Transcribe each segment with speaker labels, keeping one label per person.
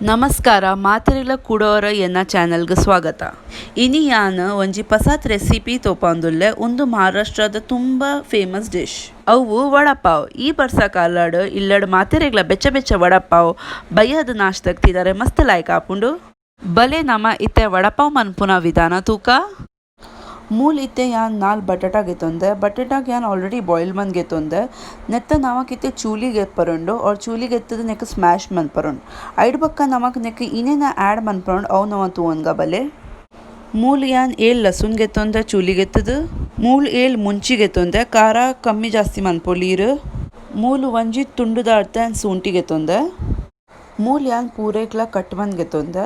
Speaker 1: ನಮಸ್ಕಾರ ಮಾತೆರೆಗ್ಲ ಕುಡೋರ ಎನ್ನ ಚಾನೆಲ್ಗ್ ಸ್ವಾಗತ. ಇನಿ ಯಾನ್ ಒಂಜಿ ಪಸಾತ್ ರೆಸಿಪಿ ತೋಪಾಂದುಲ್ಲೆ. ಉಂದು ಮಹಾರಾಷ್ಟ್ರದ ತುಂಬಾ ಫೇಮಸ್ ಡಿಶ್. ಅವು ವಡಪಾವ್. ಈ ಬರ್ಸ ಕಾಲಡ್ ಇಲ್ಲಡ್ ಮಾತೆರೆಗ್ಲ ಬೆಚ್ಚ ಬೆಚ್ಚ ವಡಪಾವ್ ಬಯ್ಯದ ನಾಷ್ಟಗ್ ತಿನರೆ ಮಸ್ತ್ ಲಾಯ್ಕ್ ಆಪುಂಡು. ಬಲೆ ನಮ ಇತ್ತೆ ವಡಪಾವ್ ಮನ್ಪುನ ವಿಧಾನ ತೂಕ. ಮೂಲ್ ಇತ್ತೆ ಯಾನ್ ನಾಲ್ ಬಟಾಟ ಗೆತೊಂದೆ. ಬಟಾಟಾಗ್ ಯಾನ್ ಆಲ್ರೆಡಿ ಬಾಯ್ಲ್ ಮಂತ್ ಗೆತೊಂದೆ. ನೆತ್ತ ನಮಕ್ ಇತ್ತೆ ಚೂಲಿ ಗೆಪ್ಪರುಂಡು ಆರ್ ಚೂಲಿ ಗೆತ್ತುದು ನೆಕ್ ಸ್ಮ್ಯಾಶ್ ಮನ್ಪರುಂಡು. ಐಡ್ ಬೊಕ್ಕ ನಮಕ್ ನೆಕ್ ಇನೇನ ಆಡ್ ಮನ್ಪರುಂಡು ಅವು ನಮ ತೂವೊನ್ಗ ಬಲೆ. ಮೂಲ್ ಯಾನ್ ಏಳ್ ಲಸುನ್ ಗೆತೊಂದೆ ಚೂಲಿ ಗೆತ್ತುದು. ಮೂಲ್ ಏಳ್ ಮುಂಚಿ ಗೆತೊಂದೆ. ಖಾರ ಕಮ್ಮಿ ಜಾಸ್ತಿ ಮನ್ಪೊಲಿ ಇರ್. ಮೂಲು ಒಂಜಿ ತುಂಡುದ ಅರ್ಧ ಯಾನ್ ಸೂಂಟಿ ಗೆತೊಂದೆ. ಮೂಲ್ ಯಾನ್ ಪೂರೆಕ್ಲ ಕಟ್ ಮಂತ್ ಗೆತೊಂದೆ.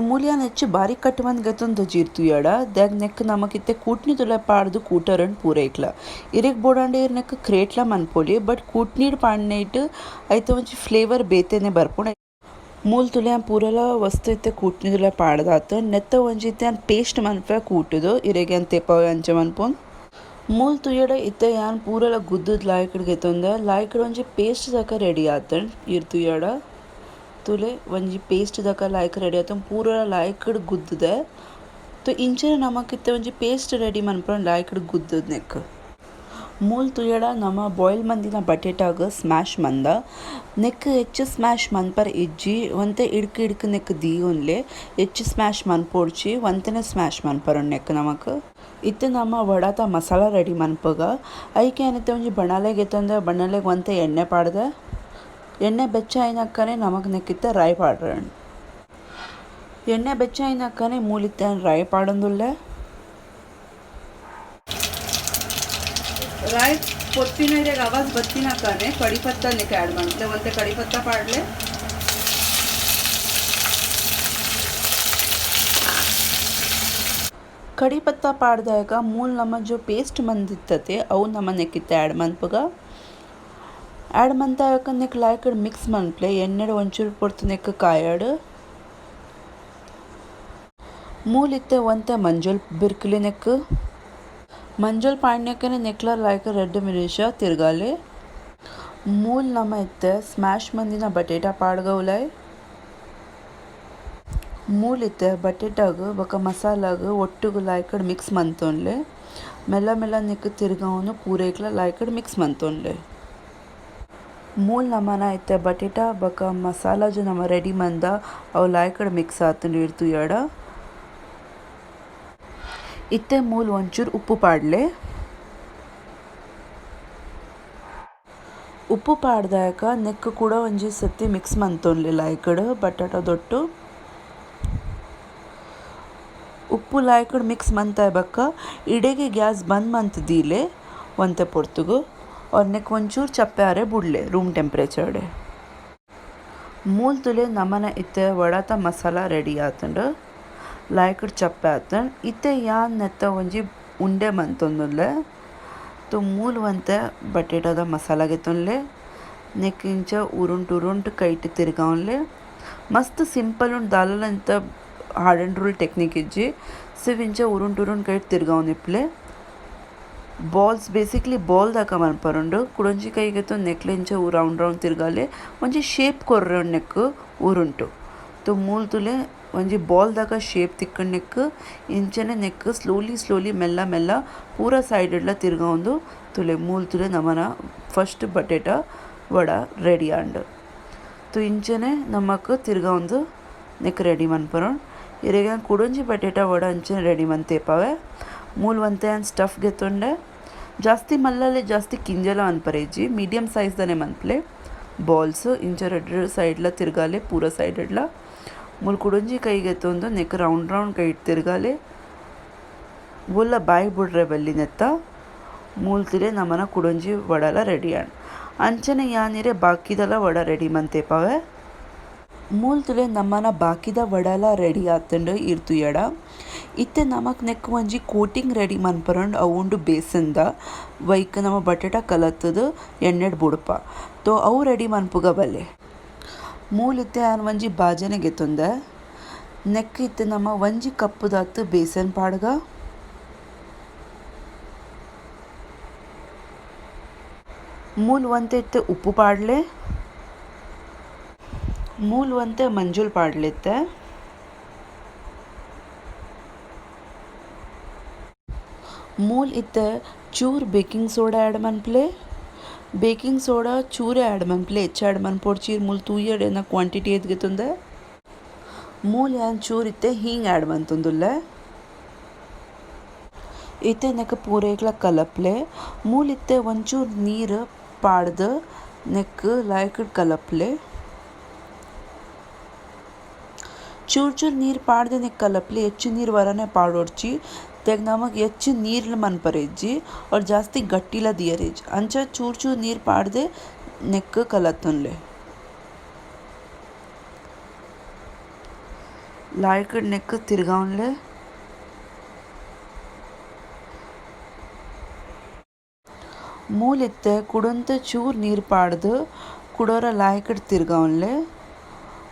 Speaker 1: ಮೂಲ್ ಯಾನ್ ಹೆಚ್ಚು ಬಾರಿ ಕಟ್ ಮಂತ್ ಗೆತೊಂದು ಜೀರ್ ತೂಯಡ. ದಾಗ್ ನೆಕ್ ನಮಕ್ ಇತ್ತೆ ಕೂಟ್ನಿ ತುಲೆ ಪಾಡ್ದು ಕೂಟರನ್ ಪೂರೈಕ್ಲ. ಇರೆಗ್ ಬೋಡಾಂಡ ಇರ್ ನೆಕ್ ಕ್ರೇಟ್ಲ ಮನ್ಪೊಲಿ ಬಟ್ ಕೂಟ್ನಿಡ್ ಪಾಡ್ನೇಟ್ ಐತ ಒಂಜಿ ಫ್ಲೇವರ್ ಬೇತೆನೆ ಬರ್ಪುಂಡು. ಮೂಲ್ ತುಲೆ ಯಾನ್ ಪೂರಲ ವಸ್ತು ಇತ್ತೆ ಕೂಟ್ನಿ ತುಲೆ ಪಾಡ್ದಾತ್. ನೆತ್ತ ಒಂಜಿ ಇತ್ತೆ ಯಾನ್ ಪೇಸ್ಟ್ ಮನ್ಪೆ ಕೂಟುದು ಇರೆಗ್ ಯಾನ್ ತೆಪಾವೆ ಅಂಚ ಮನ್ಪೊನ್. ಮೂಲ್ ತೂಯಡ ಇತ್ತೆ ಯಾನ್ ಪೂರಲ ಗುದ್ದುದ್ ಲಾಯ್ಕಡ್ ಗೆತೊಂದೆ. ಲಾಯ್ಕಡ್ ಒಂಜಿ ಪೇಸ್ಟ್ ದಕ ರೆಡಿ ಆತಂಡ್ ಇರ್ ತೂಯಡ. ತುಲೆ ಒಂಜಿ ಪೇಸ್ಟ್ ದಕ ಲಾಯ್ಕ್ ರೆಡಿ ಆತಂಡ್ ಪೂರ ಲಾಯ್ಕಡ್ ಗುದ್ದುದೆ. ತೊ ಇಂಚನೆ ನಮಕ್ ಇತ್ತೆ ಒಂಜಿ ಪೇಸ್ಟ್ ರೆಡಿ ಮನ್ಪೊಂಡು ಲಾಯ್ಕಡ್ ಗುದ್ದುದ್ ನೆಕ್. ಮೂಲ್ ತೂಯಡ ನಮ ಬಾಯ್ಲ್ ಮಂದಿನ ಬಟೇಟಾಗ್ ಸ್ಮ್ಯಾಶ್ ಮಂದ. ನೆಕ್ ಹೆಚ್ಚು ಸ್ಮ್ಯಾಶ್ ಮನ್ಪರ್ ಇಜ್ಜಿ ಒಂತೆ ಇಡ್ಕ್ ಇಡ್ಕ್ ನೆಕ್ ದೀಯೊನ್ಲೆ. ಹೆಚ್ಚು ಸ್ಮ್ಯಾಶ್ ಮನ್ಪೊಡ್ಚಿ ಒಂತೆನೆ ಸ್ಮ್ಯಾಶ್ ಮನ್ಪರುಂಡು ನೆಕ್ ನಮಕ್. ಇತ್ತೆ ನಮ ವಡಾತ ಮಸಾಲ ರೆಡಿ ಮನ್ಪುಗ. ಐಕೆ ಯಾನ್ ಇತ್ತೆ ಒಂಜಿ ಬಣಲೆ ಗೆತೊಂದೆ. ಬಣಲೆಗ್ ಒಂತೆ ಎಣ್ಣೆ ಪಾಡ್ದೆ. ಎಣ್ಣೆ ಬೆಚ್ಚ ಆಯಿನಕ್ಕನೆ ನಮಕ್ ನೆಕ್ಕಿತ್ತೆ ರಾಯಿ ಪಾಡ್ರನ್. ಎಣ್ಣೆ ಬೆಚ್ಚ ಆಯಿನಕ್ಕನೆ ಮೂಲಿತ್ತೆ ರಾಯಿ ಪಾಡೊಂದುಲ್ಲೆ. ರಾಯಿ ಪೊತ್ತಿನ ಇರೆಗ್ ಆವಾಜ್ ಬತ್ತಿನಕ್ಕನೆ ಕಡಿಪತ್ತ ನೆಕ್ ಆ್ಯಡ್ ಮನ್ಪುಲೆ. ಒಂತೆ ಕಡಿಪತ್ತ ಪಾಡ್ಲೆ. ಕಡಿಪತ್ತ ಪಾಡ್ದಾಗ ಮೂಲ್ ನಮ ಜೋ ಪೇಸ್ಟ್ ಮಂದಿತ್ತತೆ ಅವು ನಮ ನೆಕ್ಕಿತ್ತೆ ಆ್ಯಡ್ ಮನ್ಪುಗ. ಆ್ಯಡ್ ಮಂತಾಯಕ ನೆಕ್ ಲಾಯ್ಕಡ್ ಮಿಕ್ಸ್ ಮನ್ಪುಲೆ. ಎಣ್ಣೆಡ್ ಒಂಚೂರು ಪೊರ್ತು ನೆಕ್ ಕಾಯಡ್. ಮೂಲ್ ಇತ್ತೆ ಒಂತೆ ಮಂಜೊಲ್ ಬಿರ್ಕುಲಿ ನೆಕ್. ಮಂಜೊಲ್ ಪಾಡ್ನಕನೆ ನೆಕ್ಲ ಲಾಯ್ಕ್ ರೆಡ್ ಮಿರಿಶ ತಿರ್ಗಾಲೆ. ಮೂಲ್ ನಮ ಇತ್ತೆ ಸ್ಮ್ಯಾಶ್ ಮಂದಿನ ಬಟೇಟ ಪಾಡ್ಗವುಲಾಯ್. ಮೂಲ್ ಇತ್ತೆ ಬಟೇಟಾಗ್ ಬೊಕ ಮಸಾಲಾಗ್ ಒಟ್ಟುಗು ಲಾಯ್ಕಡ್ ಮಿಕ್ಸ್ ಮಂತೊನ್ಲೆ. ಮೆಲ್ಲ ಮೆಲ್ಲ ನೆಕ್ ತಿರ್ಗಾವೊಂದು ಪೂರೇಕ್ಲ ಲಾಯ್ಕಡ್ ಮಿಕ್ಸ್ ಮಂತೊನ್ಲೆ. ಮೂಲ್ ನಮನ ಇತ್ತೆ ಬಟೇಟ ಬೊಕ ಮಸಾಲ ಜ ನಮ ರೆಡಿ ಮಂದ ಅವು ಲಾಯ್ಕಡ್ ಮಿಕ್ಸ್ ಆತುಂಡು ಇರ್ ತೂಯಡ. ಇತ್ತೆ ಮೂಲ್ ಒಂಚೂರು ಉಪ್ಪು ಪಾಡ್ಲೆ. ಉಪ್ಪು ಪಾಡ್ದಾಕ ನೆಕ್ ಕೂಡ ಒಂಜಿ ಸತಿ ಮಿಕ್ಸ್ ಮಂತೊನ್ಲೆ ಲಾಯ್ಕಡ್ ಬಟಾಟ ದೊಟ್ಟು. ಉಪ್ಪು ಲಾಯ್ಕಡ್ ಮಿಕ್ಸ್ ಮಂತಾಯ್ ಬೊಕ್ಕ ಇಡೆಗೆ ಗ್ಯಾಸ್ ಬಂದ್ ಮಂತ್ ದೀಲೆ ಒಂತೆ ಪೊರ್ತುಗು. ಆರ್ ನೆಕ್ ಒಂಚೂರು ಚಪ್ಪೆ ಆರೆ ಬುಡ್ಲೆ ರೂಮ್ ಟೆಂಪ್ರೇಚರ್ಡೆ. ಮೂಲ್ ತುಲೆ ನಮನ ಇತ್ತೆ ವಡಾತ ಮಸಾಲ ರೆಡಿ ಆತುಂಡು. ಲಾಯ್ಕಡ್ ಚಪ್ಪೆ ಆತುಂಡು. ಇತ್ತೆ ಯಾನ್ ನೆತ್ತ ಒಂಜಿ ಉಂಡೆ ಮಂತೊಂದುಲ್ಲೆ. ತೊ ಮೂಲ್ ಒಂತೆ ಬಟೇಟಾದ ಮಸಾಲ ಗೆತೊನ್ಲೆ. ನೆಕ್ ಇಂಚ ಉರುಂಟು ಉರುಂಟು ಕೈಟ್ ತಿರ್ಗಾವೊನ್ಲೆ. ಮಸ್ತ್ ಸಿಂಪಲ್ ಉಂಡು ದಾಲಲ ಇಂತ ಹಾರ್ಡ್ ಆ್ಯಂಡ್ ರೂಲ್ ಟೆಕ್ನಿಕ್ ಇಜ್ಜಿ. ಸಿವ್ ಇಂಚ ಉರುಂಟು ಉರುಂಟು ಕೈಟ್ ತಿರ್ಗಾವೊಂದಿಪ್ಪುಲೆ. ಬಾಲ್ಸ್ ಬೇಸಿಕಲಿ ಬಾಲ್ ದಾಕ ಮನ್ಪರುಂಡು. ಕುಡೊಂಜಿ ಕೈಗೆತ್ತೊಂದು ನೆಕ್ಲೆ ಇಂಚ ರೌಂಡ್ ರೌಂಡ್ ತಿರ್ಗಾಲೆ. ಒಂಜಿ ಶೇಪ್ ಕೊರ್ರೆ ನೆಕ್ ಉರುಂಟು. ತೊ ಮೂಲ್ ತುಲೆ ಒಂಜಿ ಬಾಲ್ ದಾಕ ಶೇಪ್ ತಿಕ್ಕಂಡ್ ನೆಕ್ ಇಂಚನೆ ನೆಕ್ ಸ್ಲೋಲಿ ಸ್ಲೋಲಿ ಮೆಲ್ಲ ಮೆಲ್ಲ ಪೂರ ಸೈಡ್ ಡ್ಲ ತಿರ್ಗಾವೊಂದು ತುಲೆ ಮೂಲ್ ತುಲೆ ನಮನ ಫಸ್ಟ್ ಬಟೇಟ ವಡ ರೆಡಿ ಆಂಡ್. ತೊ ಇಂಚನೆ ನಮಕ್ ತಿರ್ಗಾವೊಂದು ನೆಕ್ ರೆಡಿ ಮನ್ಪರುಂಡು. ಇರೆಗ್ ಯಾನ್ ಕುಡೊಂಜಿ ಬಟೇಟ ವಡ ಅಂಚನೆ ರೆಡಿ ಮಂತೇಪಾವೆ. ಮೂಲ್ ಒಂತೆ ಯಾನ್ ಸ್ಟಫ್ ಗೆತೊಂಡೆ. ಜಾಸ್ತಿ ಮಲ್ಲಲೆ ಜಾಸ್ತಿ ಕಿಂಜಲ ಮನ್ಪರೆ ಇಜ್ಜಿ. ಮೀಡಿಯಂ ಸೈಜ್ ದಾನೆ ಮನ್ಪುಲೆ. ಬಾಲ್ಸ್ ಇಂಚ ರಡ್ಡ್ ಸೈಡ್ಲ ತಿರ್ಗಾಲೆ ಪೂರ ಸೈಡ್ಡ್ಲ. ಮೂಲು ಕುಡೊಂಜಿ ಕೈ ಗೆತೊಂದು ನೆಕ್ ರೌಂಡ್ ರೌಂಡ್ ಕೈಟ್ ತಿರ್ಗಾಲೆ. ಓಲ್ಲ ಬಾಯಿ ಬುಡ್ರೆ ಬಲ್ಲಿ ನೆತ್ತ. ಮೂಲು ತುಲೆ ನಮನ ಕುಡೊಂಜಿ ವಡಲ ರೆಡಿ ಆಂಡ್. ಅಂಚನೆ ಯಾನ್ ಇರೆ ಬಾಕಿದಲ ವಡ ರೆಡಿ ಮಂತೇಪಾವೆ. ಮೂಲು ತುಲೆ ನಮನ ಬಾಕಿದ ವಡಲ ರೆಡಿ ಆತುಂಡು ಇರ್ ತೂಯಡ. ಇತ್ತೆ ನಮಕ್ ನೆಕ್ ಒಂಜಿ ಕೋಟಿಂಗ್ ರೆಡಿ ಮನ್ಪರುಂಡು ಅವು ಉಂಡು ಬೇಸನ್ದ. ವೈಕ್ ನಮ ಬಟೇಟ ಕಲತ್ತುದು ಎಣ್ಣೆಡ್ ಬುಡ್ಪ. ತೊ ಅವು ರೆಡಿ ಮನ್ಪುಗ ಬಲೆ. ಮೂಲು ಇತ್ತೆ ಯಾನ್ ಒಂಜಿ ಬಾಜನೆ ಗೆತೊಂದೆ. ನೆಕ್ ಇತ್ತೆ ನಮ ಒಂಜಿ ಕಪ್ಪುದಾತ್ ಬೇಸನ್ ಪಾಡ್ಗ. ಮೂಲು ಒಂತೆ ಇತ್ತೆ ಉಪ್ಪು ಪಾಡ್ಲೆ. ಮೂಲು ಒಂತೆ ಮಂಜೊಲ್ ಪಾಡ್ಲೆ ಇತ್ತೆ. ಮೂಲು ಇತ್ತೆ ಚೂರು baking soda add ಮನ್ಪುಲೆ. Baking soda ಚೂರೇ add ಮನ್ಪುಲೆ, ಹೆಚ್ಚ ಆ್ಯಡ್ ಮನ್ಪೊಡ್ಚಿ. ಮೂಲು ತೂಯಡ್ ಎನ್ನ ಕ್ವಾಂಟಿಟಿ ಏತ್ ಗೆತೊಂದೆ. ಮೂಲು ಯಾನ್ ಚೂರು ಇತ್ತೆ ಹಿಂಗ್ ಆ್ಯಡ್ ಮಂತೊಂದುಲ್ಲೆ. ಇತ್ತೆ ನೆಕ್ಕ್ ಪೂರೆಗ್ಲ ಕಲಪ್ಲೆ. ಮೂಲು ಇತ್ತೆ ಒಂಚೂರು ನೀರು ಪಾಡ್ದ್ ನೆಕ್ಕ್ ಲಾಯ್ಕ್ ಕಲಪ್ಲೆ. ಚೂರು ಚೂರು ನೀರು ಪಾಡ್ದ್ ನೆಕ್ಕ್ ಕಲಪ್ಲೆ, ಹೆಚ್ಚು ನೀರು ವರನೆ ಪಾಡೊಡ್ಚಿ. ತೆಗ್ ನಮಕ್ ಹೆಚ್ಚು ನೀರ್ಲ ಮನ್ಪರೆ ಇಜ್ಜಿ ಆರ್ ಜಾಸ್ತಿ ಗಟ್ಟಿಲ ದಿಯರೆ ಇಜ್ಜಿ. ಅಂಚ ಚೂರು ಚೂರು ನೀರು ಪಾಡ್ದ್ ನೆಕ್ಕ್ ಕಲತೊನ್ಲೆ. ಲಾಯ್ಕ್ ನೆಕ್ಕ್ ತಿರ್ಗಾವೊನ್ಲೆ. ಮೂಲು ಇತ್ತೆ ಕುಡೊಂತೆ ಚೂರು ನೀರು ಪಾಡ್ದ್ ಕುಡೊರ ಲಾಯ್ಕ್ ತಿರ್ಗಾವೊನ್ಲೆ.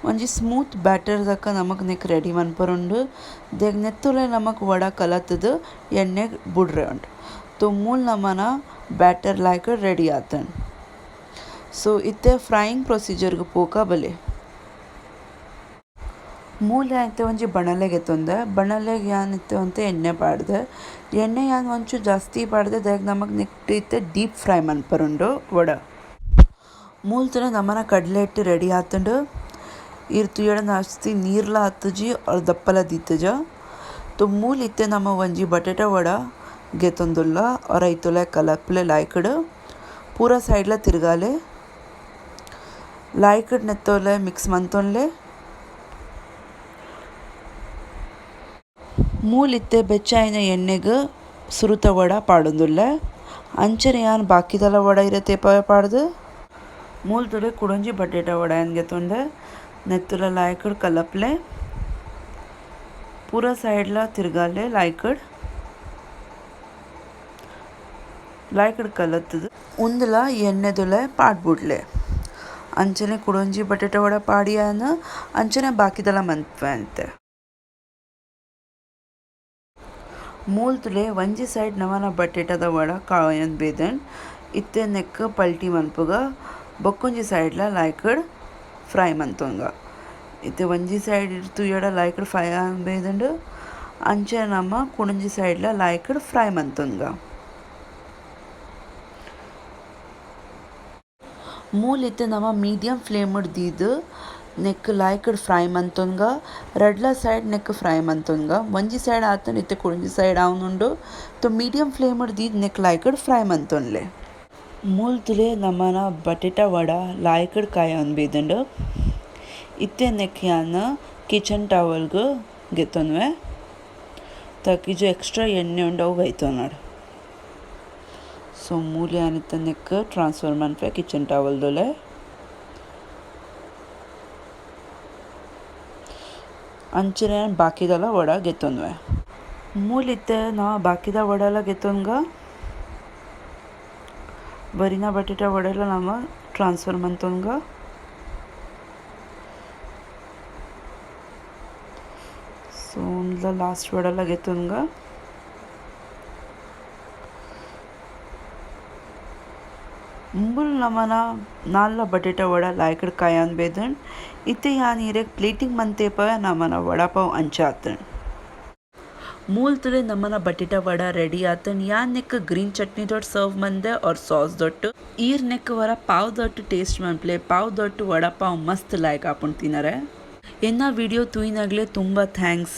Speaker 1: ಒಂಜಿ ಸ್ಮೂತ್ ಬ್ಯಾಟರ್ ದಕ ನಮಕ್ ನೆಕ್ ರೆಡಿ ಮನ್ಪರುಂಡು. ದೆಗ್ ನೆತ್ತುಲೆ ನಮಕ್ ವಡ ಕಲತುದು ಎಣ್ಣೆಗ್ ಬುಡ್ರೆ ಉಂಡು. ತೋ ಮೂಲು ನಮನ ಬ್ಯಾಟರ್ ಲಾಯ್ಕ್ ರೆಡಿ ಆತುಂಡು. ಸೊ ಇತ್ತೆ ಫ್ರೈಯಿಂಗ್ ಪ್ರೊಸೀಜರ್ ಗ್ ಪೋಕ ಬಲೆ. ಮೂಲು ಯಾನ್ ಇತ್ತೆ ಒಂಜಿ ಬಣಲೆ ಗೆತೊಂದೆ. ಬಣಲೆಗ್ ಯಾನ್ ಇತ್ತೆ ಒಂತೆ ಎಣ್ಣೆ ಪಾಡ್ದೆ. ಎಣ್ಣೆ ಯಾನ್ ಒಂಚೂರು ಜಾಸ್ತಿ ಪಾಡ್ದೆ ದಾಯೆಗ್ ನಮಕ್ ನೆಕ್ಟ್ ಇತ್ತೆ ಡೀಪ್ ಫ್ರೈ ಮನ್ಪರುಂಡು ವಡ. ಮೂಲು ನಮನ ಕಡಲೆ ಹಿಟ್ಟು ರೆಡಿ ಆತುಂಡು. ಈರ್ ತೂಯಡ ಜಾಸ್ತಿ ನೀರ್ಲ ಆತುಜಿ ಆರ್ ದಪ್ಪಲ ದೀತುಜ. ತೋ ಮೂಲು ಇತ್ತೆ ನಮ ಒಂಜಿ ಬಟಾಟೆ ವಡ ಗೆತೊಂದುಲ್ಲ. ಆರ್ ಐತೊಲೆ ಕಲಪ್ಲೆ ಲಾಯ್ಕಡ್. ಪೂರ ಸೈಡ್ಲ ತಿರ್ಗಾಲೆ. ಲಾಯ್ಕಡ್ ನೆತ್ತೊಲೆ ಮಿಕ್ಸ್ ಮಂತೊನ್ಲೆ. ಮೂಲು ಇತ್ತೆ ಬೆಚ್ಚಾಯಿನ ಎಣ್ಣೆಗ್ ಸುರುತ ವಡ ಪಾಡೊಂದುಲ್ಲೆ. ಅಂಚನೆ ಯಾನ್ ಬಾಕಿದಲ ವಡ ಇರೆ ತೇಪವೆ ಪಾಡ್ದು. ಮೂಲು ತೂಲೆ ಕುಡೊಂಜಿ ಬಟಾಟೆ ವಡ ಯಾನ್ ಗೆತೊಂಡೆ. ನೆತ್ತುಲ ಲಾಯ್ಕಡ್ ಕಲಪ್ಲೆ. ಪೂರ ಸೈಡ್ಲ ತಿರ್ಗಾಲೆ ಲಾಯ್ಕಡ್. ಲಾಯ್ಕಡ್ ಕಲತ್ತುದು ಉಂದುಲ ಎಣ್ಣೆದುಲ ಪಾಡ್ಬುಡ್ಲೆ. ಅಂಚನೆ ಕುಡೊಂಜಿ ಬಟಾಟೆ ವಡ ಪಾಡಿಯಾನ ಅಂಚನೆ ಬಾಕಿದಲ ಮನ್ಪುವೆ ಇತ್ತೆ. ಮೂಲು ತೂಲೆ ಒಂಜಿ ಸೈಡ್ ನಮನ ಬಟಾಟದ ವಡ ಕಾಯೊಂದು ಬೇದನ್. ಇತ್ತೆ ನೆಕ್ಕ್ ಪಲ್ಟಿ ಮನ್ಪುಗ ಬೊಕ್ಕೊಂಜಿ ಸೈಡ್ಲ ಲಾಯ್ಕಡ್ ಫ್ರೈ ಮಂತೊಂಗ. ಇತ್ತೆ ಒಂಜಿ ಸೈಡ್ ತೂಯಡ ಲಾಯ್ಕಡ್ ಫ್ರೈ ಆವೊಂದು ಬೈದುಂಡು. ಅಂಚನೆ ನಮ ಕುಡೊಂಜಿ ಸೈಡ್ಲ ಲಾಯ್ಕಡ್ ಫ್ರೈ ಮಂತೊಂಗ. ಮೂಲು ಇತ್ತೆ ನಮ ಮೀಡಿಯಂ ಫ್ಲೇಮ್ ದೀದ್ ನೆಕ್ಕ್ ಲಾಯ್ಕಡ್ ಫ್ರೈ ಮಂತೊಂಗ. ರಡ್ಲ ಸೈಡ್ ನೆಕ್ಕ್ ಫ್ರೈ ಮಂತೊಂಗ. ಒಂಜಿ ಸೈಡ್ ಆತುಂಡು ಇತ್ತೆ ಕುಡೊಂಜಿ ಸೈಡ್ ಆವೊಂದುಂಡು. ತೋ ಮೀಡಿಯಂ ಫ್ಲೇಮ್ ದೀದ್ ನೆಕ್ಕ್ ಲಾಯ್ಕಡ್ ಫ್ರೈ ಮಂತೊನ್ಲೆ. ಮೂಲು ತೂಲೆ ನಮನ ಬಟಾಟೆ ವಡ ಲಾಯ್ಕಡ್ ಕಾಯೊಂದು ಬೈದುಂಡು. ಇತ್ತೆ ನೆಕ್ಕ್ ಯಾನ್ ಕಿಚನ್ ಟವಲ್ ಗ್ ಗೆತೊನ್ವೆ. ತಾಕಿ ಎಕ್ಸ್ಟ್ರಾ ಎಣ್ಣೆ ಉಂಡು ಅವು ಒಯ್ತೊನಡ್. ಸೊ ಮೂಲು ಯಾನ್ ಇತ್ತೆ ನೆಕ್ಕ್ ಟ್ರಾನ್ಸ್ಫರ್ ಮನ್ಪುವೆ ಕಿಚನ್ ಟವಲ್ ದೊಲೆ. ಅಂಚನೆ ಯಾನ್ ಬಾಕಿದಲ ವಡ ಗೆತೊನ್ವೆ. ಮೂಲು ಇತ್ತೆ ನಮ ಬಾಕಿದ ವಡಲ ಗೆತೊನ್ಗ. ಬರಿನ ಬಟಾಟೆ ವಡಲ ನಮ ಟ್ರಾನ್ಸ್ಫರ್ ಮಂತೊನ್ಗ. ಸೊ ಉಂದುಲ ಲಾಸ್ಟ್ ವಡಲ ಗೆತೊನ್ಗ. ಮೂಲು ನಮನ ನಾಲ್ಲ ಬಟಾಟೆ ವಡ ಲಾಯ್ಕಡ್ ಕಾಯೊಂದು ಬೈದುಂಡು. ಇತ್ತೆ ಯಾನ್ ಇರೆಗ್ ಪ್ಲೇಟಿಂಗ್ ಮಂತೇಪವೆ ನಮನ ವಡಪಾವ್ ಅಂಚ ಆತುಂಡು. ಮೂಲು ತೂಲೆ ನಮನ ಬಟಾಟೆ ವಡ ರೆಡಿ ಆತುಂಡು. ಯಾನ್ ನೆಕ್ಕ್ ಗ್ರೀನ್ ಚಟ್ನಿ ದೊಟ್ಟು ಸರ್ವ್ ಮಂದೆ ಆರ್ ಸಾಸ್ ದೊಟ್ಟು. ಈರ್ ನೆಕ್ಕ್ ವರ ಪಾವ್ ದೊಟ್ಟು ಟೇಸ್ಟ್ ಮನ್ಪುಲೆ. ಪಾವ್ ದೊಟ್ಟು ವಡಪಾವ್ ಮಸ್ತ್ ಲಾಯ್ಕ್ ಆಪುಂಡು ತಿನರೆ. ಎನ್ನ ವಿಡಿಯೋ ತೂಯಿನಗ್ಲೆ ತುಂಬ thanks.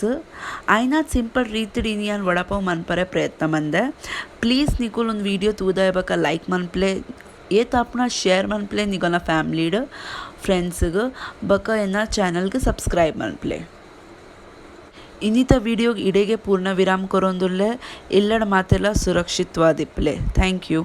Speaker 1: ಆಯ್ನಾತ್ ಸಿಂಪಲ್ ರೀತಿಡ್ ಇನಿ ಯಾನ್ ವಡಪಾವ್ ಮನ್ಪರೆ ಪ್ರಯತ್ನ ಮಂದೆ. ಪ್ಲೀಸ್ ನಿಕುಲು ಒಂದು ವಿಡಿಯೋ ತೂದಾಯ ಬೊಕ ಲೈಕ್ ಮನ್ಪುಲೆ. ಏತ್ ಆಪುನ ಶೇರ್ ಮನ್ಪುಲೆ ನಿಕಲ್ನ ಫ್ಯಾಮಿಲಿಡ್ ಫ್ರೆಂಡ್ಸ್ ಗ್ ಬೊಕ ಎನ್ನ ಚಾನೆಲ್ ಗ್ ಸಬ್ಸ್ಕ್ರೈಬ್ ಮನ್ಪುಲೆ. ಇನ್ನಿತ ವಿಡಿಯೋಗ್ ಇಡೆಗೆ ಪೂರ್ಣ ವಿರಾಮ ಕೊರೊಂದುಲ್ಲೆ. ಇಲ್ಲಡ್ ಮಾತೆಲ ಸುರಕ್ಷಿತವಾದಿಪ್ಪುಲೆ. Thank you.